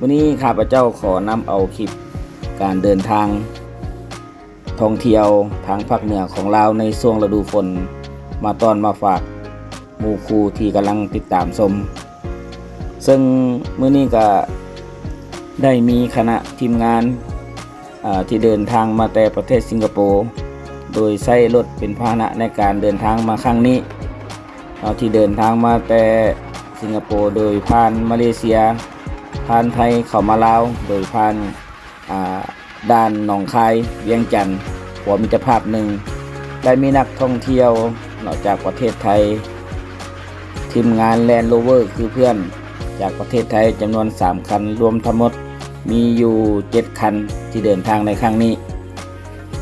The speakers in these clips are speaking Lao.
ມື້ນີ້ຂ້າພະເຈົ້າຂໍນຳເອົາຄລິບການເດີນທາງທ່ອງທ່ຽວທາງພາກເໜືອຂອງລາວໃນຊ່ວງລະດູຝົນ ມາຕ້ອນມາຝາກໝູ່ຄູ່ທີ່ກຳລັງຕິດຕາມຊົມ. ເຊິ່ງມື້ນີ້ກະໄດ້ມີຄະນະທີມງານ ອາ ທີ່ເດີນທາງມາແຕ່ປະເທດສິງກະໂປ ໂດຍໃຊ້ລົດເປັນພາຫະນະໃນການເດີນທາງມາຄັ້ງນີ້ ເນາະ ທີ່ເດີນທາງມາແຕ່ສິງກະໂປ ໂດຍຜ່ານມາເລເຊຍ ຜ່ານໄທເຂົ້າມາລາວ ໂດຍຜ່ານ ອາ ດ່ານໜອງຄາຍ ວຽງຈັນ ຂົວມິດຕະພາບໜຶ່ງ ໄດ້ມີນັກທ່ອງທ່ຽວເນາະ ຈາກປະເທດໄທ ທີມງານ Land Rover ຄືເພື່ອນ ຈາກປະເທດໄທຈຳນວນສາມຄັນ ລວມທັງໝົດມີຢູ່ເຈັດຄັນທີ່ເດີນທາງໃນຄັ້ງນີ້.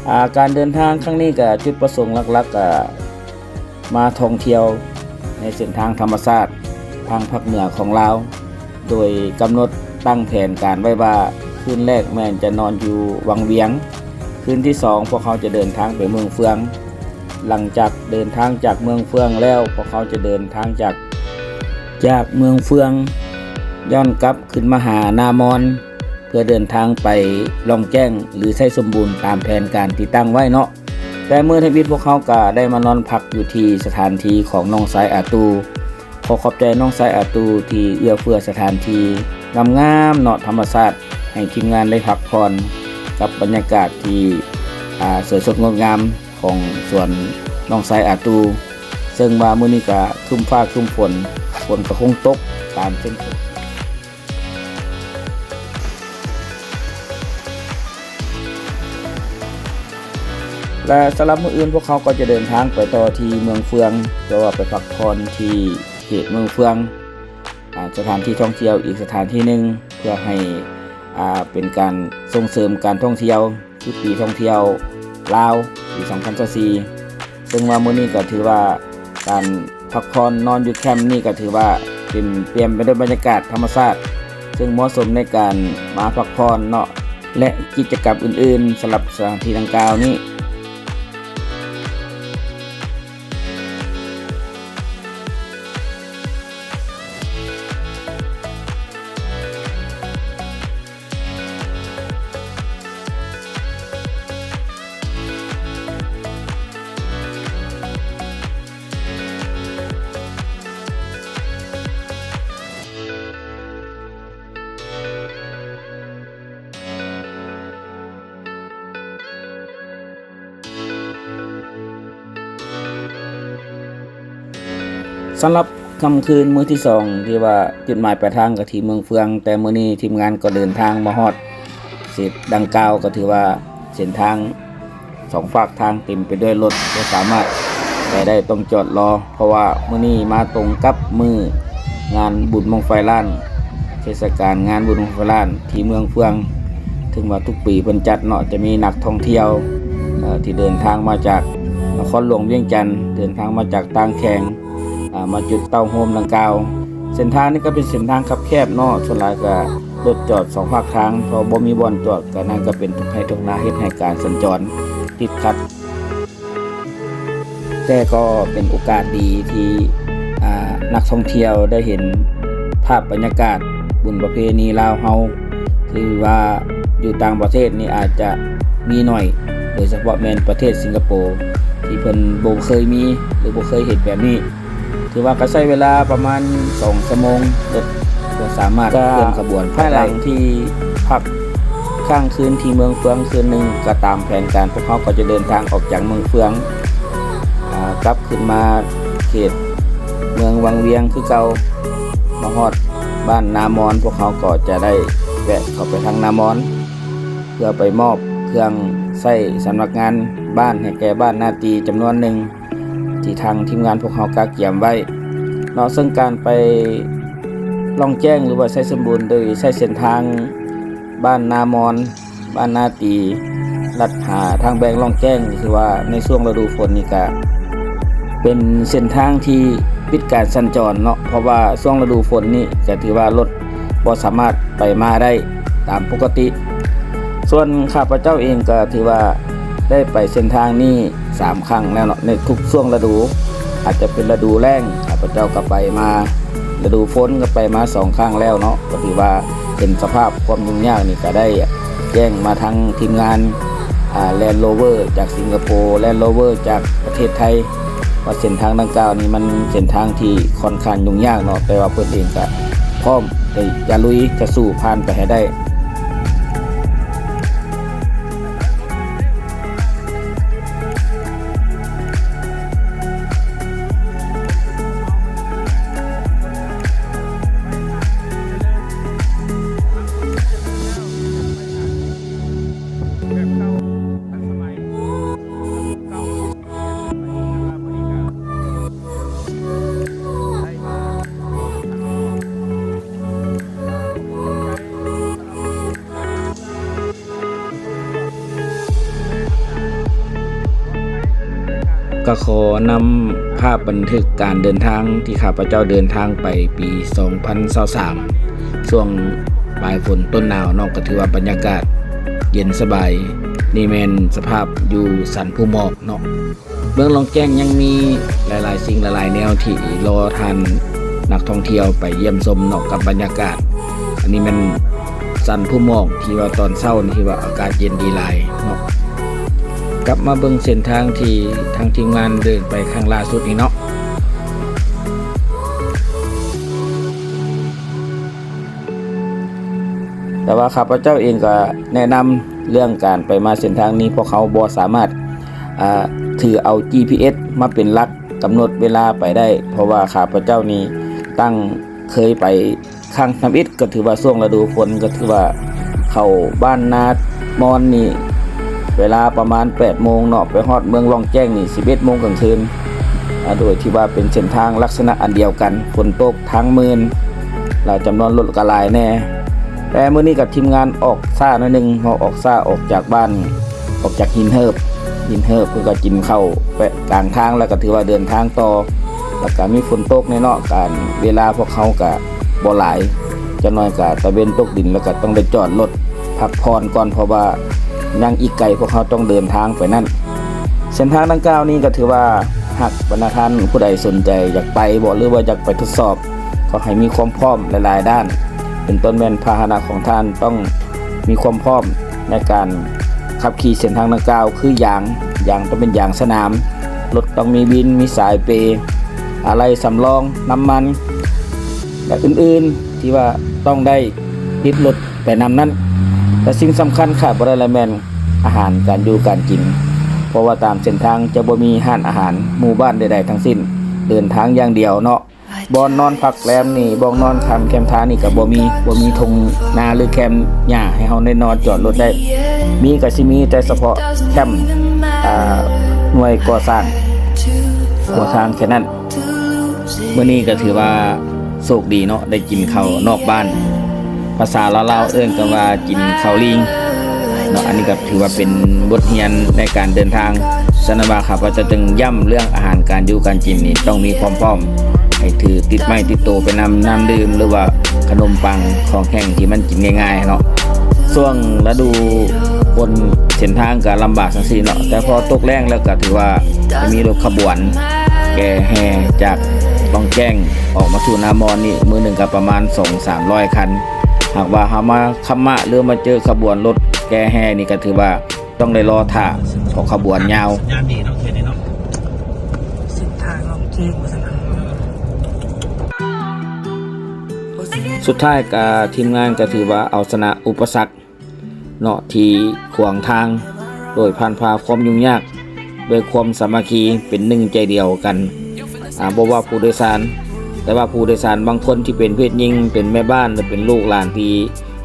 ອາ ການເດີນທາງຄັ້ງນີ້ກະຈຸດປະສົງຫຼັກໆກະມາທ່ອງທ່ຽວໃນເສັ້ນທາງທຳມະຊາດທາງພາກເໜືອຂອງລາວ ໂດຍກຳນົດຕັ້ງແຜນການໄວ້ວ່າ ຄືນແລກແມ່ນຈະນອນຢູ່ວັງວຽງ, ຄືນທີສອງພວກເຮົາຈະເດີນທາງໄປເມືອງເຟືອງ. ຫຼັງຈາກເດີນທາງຈາກເມືອງເຟືອງແລ້ວ ພວກເຮົາຈະເດີນທາງຈາກ ຈາກເມືອງເຟືອງ ຍ້ອນກັບຂຶ້ນມາຫານາມອນ ເພື່ອເດີນທາງໄປລ່ອງແຈ້ງ ຫຼື ໄຊສົມບູນ ຕາມແຜນການທີ່ຕັ້ງໄວ້ເນາະ. ແຕ່ມື້ທຳອິດພວກເຮົາກະໄດ້ມານອນພັກຢູ່ທີ່ສະຖານທີ່ຂອງນ້ອງຊາຍອາຕູ. ຂໍຂອບໃຈນ້ອງຊາຍອາຕູທີ່ເອື້ອເຟື້ອສະຖານທີ່ງາມໆເນາະ ທຳມະຊາດ ໃຫ້ທີມງານໄດ້ພັກຜ່ອນກັບບັນຍາກາດທີ່ ອາ ສວຍສົດງົດງາມຂອງສວນນ້ອງຊາຍອາຕູ. ເຊິ່ງວ່າມື້ນີ້ກະຄຶ້ມຟ້າຄຶ້ມຝົນ ຝົນກະຄົງຕົກຕາມເຊັ່ນເຄີຍ. ແລະ ສຳລັບມື້ອື່ນພວກເຮົາກໍຈະເດີນທາງໄປຕໍ່ທີ່ເມືອງເຟືອງ ເພື່ອວ່າໄປພັກຜ່ອນທີ່ເຂດເມືອງເຟືອງ ອາ ສະຖານທີ່ທ່ອງທ່ຽວອີກສະຖານທີ່ໜຶ່ງ ເພື່ອໃຫ້ ອາ ເປັນການສົ່ງເສີມການທ່ອງທ່ຽວ ຄືປີທ່ອງທ່ຽວລາວປີສອງພັນຊາວສີ່ ເຊິ່ງວ່າມື້ນີ້ກໍຖືວ່າການພັກຜ່ອນນອນຢູ່ແຄມນີ້ກໍຖືວ່າເຕັມປ່ຽມໄປດ້ວຍບັນຍາກາດທຳມະຊາດ ເຊິ່ງເໝາະສົມໃນການມາພັກຜ່ອນເນາະ ແລະ ກິດຈະກຳອື່ນໆ ສຳລັບສະຖານທີ່ດັ່ງກ່າວນີ້. ສຳລັບຄ່ຳຄືນມື້ທີສອງ ທີ່ວ່າຈຸດໝາຍປາຍທາງກໍທີ່ເມືອງເຟືອງ, ແຕ່ມື້ນີ້ທີມງານກໍເດີນທາງມາຮອດເຂດດັ່ງກ່າວ, ກໍຖືວ່າເສັ້ນທາງສອງຟາກທາງເຕັມໄປດ້ວຍລົດ, ບໍ່ສາມາດໄປໄດ້, ຕ້ອງຈອດລໍ, ເພາະວ່າມື້ນີ້ມາຕົງກັບມື້ງານບຸນບັ້ງໄຟລ້ານ, ເທດສະການງານບຸນບັ້ງໄຟລ້ານ ທີ່ເມືອງເຟືອງ ເຖິງວ່າທຸກປີເພິ່ນຈັດເນາະ ຈະມີນັກທ່ອງທ່ຽວ ເອີ່ ທີ່ເດີນທາງມາຈາກນະຄອນຫຼວງວຽງຈັນ, ເດີນທາງມາຈາກຕ່າງແຂວງ ເອີ່ ມາຈຸດເຕົ້າໂຮມດັ່ງກ່າວ. ເສັ້ນທາງນີ້ກໍເປັນເສັ້ນທາງຄັບແຄບເນາະ, ສ່ວນຫຼາຍກໍລົດຈອດສອງຟາກທາງ, ເພາະບໍ່ມີບ່ອນຈອດ, ກໍນັ້ນກໍເປັນທຸກໄຮ່ທຸກນາ, ເຮັດໃຫ້ການສັນຈອນຕິດຂັດ. ແຕ່ກໍເປັນໂອກາດດີທີ່ ອ່າ ນັກທ່ອງທ່ຽວໄດ້ເຫັນພາບບັນຍາກາດບຸນປະເພນີລາວເຮົາ ທີ່ວ່າຢູ່ຕ່າງປະເທດນີ້ອາດຈະມີໜ້ອຍ, ໂດຍສະເພາະແມ່ນປະເທດສິງກະໂປ ທີ່ເພິ່ນບໍ່ເຄີຍມີ ຫຼື ບໍ່ເຄີຍເຫັນແບບນີ້. ຖືວ່າກໍໃຊ້ເວລາປະມານສອງຊົ່ວໂມງ ລົດກໍສາມາດເຄື່ອນຂະບວນໄປໄດ້. ພາຍຫຼັງທີ່ພັກຄ້າງຄືນທີ່ເມືອງເຟືອງຄືນໜຶ່ງ, ກໍຕາມແຜນການ ພວກເຮົາກໍຈະເດີນທາງອອກຈາກເມືອງເຟືອງ ອາ ກັບຂຶ້ນມາເຂດເມືອງວັງວຽງຄືເກົ່າ, ມາຮອດບ້ານນາມອນ, ພວກເຮົາກໍຈະໄດ້ແວະເຂົ້າໄປທາງນາມອນ ເພື່ອໄປມອບເຄື່ອງໃຊ້ສຳນັກງານບ້ານໃຫ້ແກ່ບ້ານນາຕີຈຳນວນໜຶ່ງ ທີ່ທາງທີມງານພວກເຮົາກະກຽມໄວ້ເນາະ. ເຊິ່ງການໄປລ່ອງແຈ້ງ ຫຼືວ່າໄຊສົມບູນ ໂດຍໃຊ້ເສັ້ນທາງບ້ານນາມອນ, ບ້ານນາຕີ, ລັດຫາທາງແບ່ງລ່ອງແຈ້ງ ຖືວ່າໃນຊ່ວງລະດູຝົນນີ້ກະເປັນເສັ້ນທາງທີ່ປິດການສັນຈອນເນາະ, ເພາະວ່າຊ່ວງລະດູຝົນນີ້ກະຖືວ່າລົດ ບໍ່ສາມາດໄປມາໄດ້ຕາມປົກກະຕິ. ສ່ວນຂ້າພະເຈົ້າເອງກໍຖືວ່າໄດ້ໄປເສັ້ນທາງນີ້ສາມຄັ້ງແລ້ວເນາະ ໃນທຸກຊ່ວງລະດູ, ອາດຈະເປັນລະດູແລ້ງ ຂ້າພະເຈົ້າກໍໄປມາ, ລະດູຝົນກໍໄປມາສອງຄັ້ງແລ້ວເນາະ, ກໍຖືວ່າ ເຫັນສະພາບຄວາມຫຍຸ້ງຍາກນີ້ ກໍໄດ້ແຈ້ງມາທາງທີມງານ ອ່າ Land Rover ຈາກສິງກະໂປ, Land Rover ຈາກປະເທດໄທ ວ່າເສັ້ນທາງດັ່ງກ່າວນີ້ມັນເສັ້ນທາງທີ່ຂ້ອນຂ້າງຫຍຸ້ງຍາກເນາະ, ແຕ່ວ່າເພິ່ນເອງກໍພ້ອມທີ່ຈະລຸຍຈະສູ້ຜ່ານໄປໃຫ້ໄດ້. ກໍຂໍນຳພາບບັນທຶກການເດີນທາງທີ່ຂ້າພະເຈົ້າເດີນທາງໄປປີສອງພັນຊາວສາມ ຊ່ວງປາຍຝົນຕົ້ນໜາວເນາະ, ກໍຖືວ່າບັນຍາກາດເຢັນສະບາຍ. ນີ້ແມ່ນສະພາບຢູ່ສັນພູໝອກເນາະ. ເມືອງລ່ອງແຈ້ງຍັງມີຫຼາຍໆສິ່ງຫຼາຍໆແນວທີ່ລໍທ່ານນັກທ່ອງທ່ຽວໄປຢ້ຽມຊົມເນາະ ກັບບັນຍາກາດ. ອັນນີ້ແມ່ນສັນພູໝອກທີ່ວ່າຕອນເຊົ້ານີ້ ທີ່ວ່າອາກາດເຢັນດີຫຼາຍເນາະ. ກັບມາເບິ່ງເສັ້ນທາງທີ່ທາງທີມງານເດີນໄປຄັ້ງລ່າສຸດນີ້ເນາະ. ແຕ່ວ່າຂ້າພະເຈົ້າເອງກໍແນະນຳເລື່ອງການໄປມາເສັ້ນທາງນີ້ ພວກເຮົາບໍ່ສາມາດ ອ່າ ຖືເອົາ ຈີພີເອັສ ມາເປັນຫຼັກກຳນົດເວລາໄປໄດ້, ເພາະວ່າຂ້າພະເຈົ້ານີ້ຕັ້ງເຄີຍໄປຄັ້ງທຳອິດ ກໍຖືວ່າຊ່ວງລະດູຝົນ ກໍຖືວ່າເຂົ້າບ້ານນາມອນນີ້ ເວລາປະມານແປດໂມງເນາະ, ໄປຮອດເມືອງລ່ອງແຈ້ງນີ້ສິບເອັດໂມງກາງຄືນ, ອາ ໂດຍທີ່ວ່າເປັນເສັ້ນທາງລັກສະນະອັນດຽວກັນ, ຝົນຕົກທາງມື່ນ ແລ້ວຈຳນວນລົດກໍຫຼາຍແດ່. ແຕ່ມື້ນີ້ກໍທີມງານອອກຊ້າໜ້ອຍໜຶ່ງເນາະ, ອອກຊ້າອອກຈາກບ້ານ ອອກຈາກຫີນເຫີບ, ຫີນເຫີບເພິ່ນກໍກິນເຂົ້າແວະກາງທາງ ແລ້ວກໍຖືວ່າເດີນທາງຕໍ່, ແລ້ວກໍມີຝົນຕົກແດ່ເນາະ, ການເວລາພວກເຮົາກໍບໍ່ຫຼາຍ, ຈັກໜ້ອຍກໍຕາເວັນຕົກດິນ ແລ້ວກໍຕ້ອງໄດ້ຈອດລົດພັກຜ່ອນກ່ອນ ເພາະວ່າຍັງອີກໄກ ພວກເຮົາຕ້ອງເດີນທາງໄປນັ້ນ. ເສັ້ນທາງດັ່ງກ່າວນີ້ກໍຖືວ່າ ຫາກບັນດາທ່ານຜູ້ໃດສົນໃຈຢາກໄປບໍ ຫຼືວ່າຢາກໄປທົດສອບ ກໍໃຫ້ມີຄວາມພ້ອມຫຼາຍໆດ້ານ, ເປັນຕົ້ນແມ່ນພາຫະນະຂອງທ່ານຕ້ອງມີຄວາມພ້ອມໃນການຂັບຂີ່ເສັ້ນທາງດັ່ງກ່າວ ຄືຢາງ, ຢາງຕ້ອງເປັນຢາງສະໜາມ, ລົດຕ້ອງມີວິນ, ມີສາຍເປ, ອາໄຫຼ່ສຳລອງ, ນ້ຳມັນ ແລະ ອື່ນໆ ທີ່ວ່າຕ້ອງໄດ້ຕິດລົດໄປນຳນັ້ນ. ແລະ ສິ່ງສຳຄັນຂາດບໍ່ໄດ້ລະແມ່ນອາຫານການຢູ່ການກິນ, ເພາະວ່າຕາມເສັ້ນທາງຈະບໍ່ມີຮ້ານອາຫານໝູ່ບ້ານໃດໆທັງສິ້ນ, ເດີນທາງຢ່າງດຽວເນາະ. ບ່ອນນອນພັກແລມນີ້, ບ່ອນນອນຄ້າງແຄມທາງນີ້ກໍບໍ່ມີ, ບໍ່ມີທົ່ງນາ ຫຼື ແຄມຫຍ້າໃຫ້ເຮົາໄດ້ນອນຈອດລົດໄດ້. ມີກໍຊິມີແຕ່ສະເພາະແຄມ ອາ ໜ່ວຍກໍ່ສ້າງ ກໍ່ສ້າງແຄ່ນັ້ນ. ມື້ນີ້ກໍຖືວ່າໂຊກດີເນາະ, ໄດ້ກິນເຂົ້ານອກບ້ານ, ພາສາລາວໆເອີ້ນກັນວ່າກິນເຂົ້າລີງເນາະ. ອັນນີ້ກໍຖືວ່າເປັນບົດຮຽນໃນການເດີນທາງ. ສະນັ້ນວ່າຂ້າພະເຈົ້າຈຶ່ງຢ້ຳເລື່ອງອາຫານການຢູ່ການກິນນີ້ ຕ້ອງມີຄວາມພ້ອມໃຫ້ຖືຕິດໄມ້ຕິດໂຕໄປນຳ, ນ້ຳດື່ມ ຫຼືວ່າຂະໜົມປັງ ຂອງແຫ້ງທີ່ມັນກິນງ່າຍໆເນາະ. ຊ່ວງລະດູຝົນເສັ້ນທາງກໍລຳບາກຈັ່ງຊີ້ເນາະ, ແຕ່ພໍຕົກແລ້ງແລ້ວກໍຖືວ່າຈະມີລົດຂະບວນແກ່ແຫ່ຈາກລ່ອງແຈ້ງອອກມາສູ່ນາມອນນີ້ ມື້ໜຶ່ງກໍປະມານສອງສາມຮ້ອຍຄັນ. ຫາກວ່າເຮົາມາຄຳມະ ຫຼືມາເຈີຂະບວນລົດແກ່ແຫ່ນີ້ ກໍຖືວ່າຕ້ອງໄດ້ລໍຖ້າ ເພາະຂະບວນຍາວ. ສັນຍານດີເນາະ ເຂດນີ້ເນາະ. ເສັ້ນທາງລ່ອງແຈ້ງວ່າຊັ້ນ. ສຸດທ້າຍກໍ ທີມງານກໍຖືວ່າເອົາຊະນະອຸປະສັກ ເນາະ ທີ່ຂວາງທາງ ໂດຍຜ່ານຜ່າຄວາມຫຍຸ້ງຍາກ ດ້ວຍຄວາມສາມັກຄີ ເປັນໜຶ່ງໃຈດຽວກັນ. ອາ ບໍ່ວ່າຜູ້ໂດຍສານ, ແຕ່ວ່າຜູ້ໂດຍສານບາງຄົນທີ່ເປັນເພດຍິງ, ເປັນແມ່ບ້ານ ຫຼື ເປັນລູກຫຼານທີ່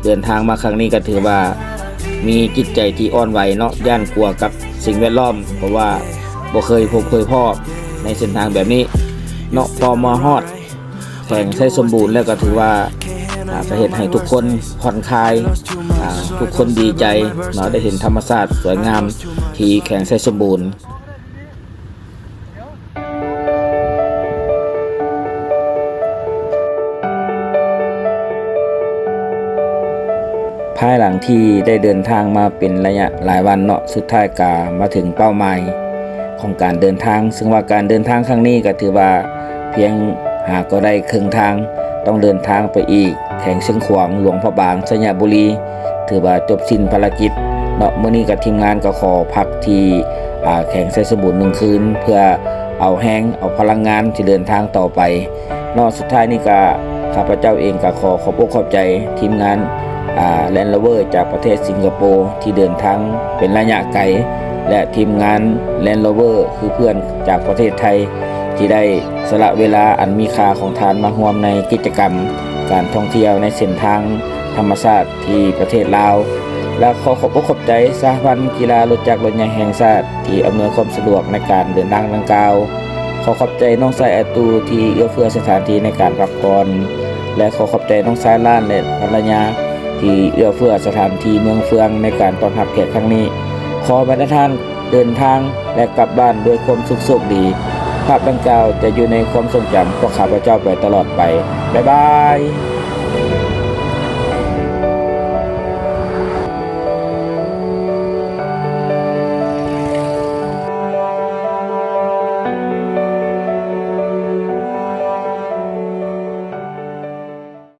ເດີນທາງມາຄັ້ງນີ້ ກໍຖືວ່າມີຈິດໃຈທີ່ອ່ອນໄຫວເນາະ, ຢ້ານກົວກັບສິ່ງແວດລ້ອມ, ເພາະວ່າບໍ່ເຄີຍພົບເຄີຍພໍ້ໃນເສັ້ນທາງແບບນີ້ເນາະ. ພໍມາຮອດ ແຂວງໄຊສົມບູນແລ້ວກໍຖືວ່າ ອາ ກໍເຮັດໃຫ້ທຸກຄົນຜ່ອນຄາຍ, ອາ ທຸກຄົນດີໃຈເນາະ, ໄດ້ເຫັນທຳມະຊາດສວຍງາມທີ່ແຂວງໄຊສົມບູນ. ພາຍຫຼັງທີ່ໄດ້ເດີນທາງມາເປັນໄລຍະຫຼາຍວັນເນາະ, ສຸດທ້າຍກໍມາເຖິງເປົ້າໝາຍ ຂອງການເດີນທາງ, ເຊິ່ງວ່າການເດີນທາງຄັ້ງນີ້ກໍຖືວ່າພຽງຫາກໍໄດ້ເຄິ່ງທາງ, ຕ້ອງເດີນທາງໄປອີກ ແຂວງຊຽງຂວາງ ຫຼວງພະບາງ ໄຊຍະບູລີ ຖືວ່າຈົບສິ້ນພາລະກິດເນາະ. ມື້ນີ້ກໍທີມງານກໍຂໍພັກທີ່ ອ່າ ແຂວງໄຊສົມບູນໜຶ່ງຄືນ ເພື່ອເອົາແຮງ ເອົາພະລັງງານທີ່ເດີນທາງຕໍ່ໄປເນາະ. ສຸດທ້າຍນີ້ກໍ ຂ້າພະເຈົ້າເອງກໍຂໍຂອບອົກຂອບໃຈທີມງານ ອ່າ Land Rover ຈາກປະເທດສິງກະໂປ ທີ່ເດີນທາງເປັນໄລຍະໄກ ແລະ ທີມງານ Land Rover ຄືເພື່ອນຈາກປະເທດໄທ ທີ່ໄດ້ສະຫຼະເວລາອັນມີຄ່າຂອງທ່ານມາຮ່ວມໃນກິດຈະກຳການທ່ອງທ່ຽວໃນເສັ້ນທາງທຳມະຊາດທີ່ປະເທດລາວ ແລະ ຂໍຂອບອົກຂອບໃຈສະຫະພັນກິລາລົດຈັກລົດໃຫຍ່ແຫ່ງຊາດ ທີ່ອຳນວຍຄວາມສະດວກໃນການເດີນທາງດັ່ງກ່າວ. ຂໍຂອບໃຈນ້ອງຊາຍອາຕູທີ່ເອື້ອເຟື້ອສະຖານທີ່ໃນການພັກຜ່ອນ ແລະ ຂໍຂອບໃຈນ້ອງຊາຍລ້ານ ແລະ ພັນລະຍາ ທີ່ເອື້ອເຟື້ອສະຖານທີ່ເມືອງເຟືອງໃນການຕ້ອນຮັບແຂກຄັ້ງນີ້. ຂໍໃຫ້ບັນດາທ່ານເດີນທາງ ແລະ ກັບບ້ານດ້ວຍຄວາມສຸກໂຊກດີ. ພາບດັ່ງກ່າວຈະຢູ່ໃນຄວາມຊົງຈຳພວກຂ້າພະເຈົ້າໄປຕະຫຼອດໄປ. ບາຍບາຍ.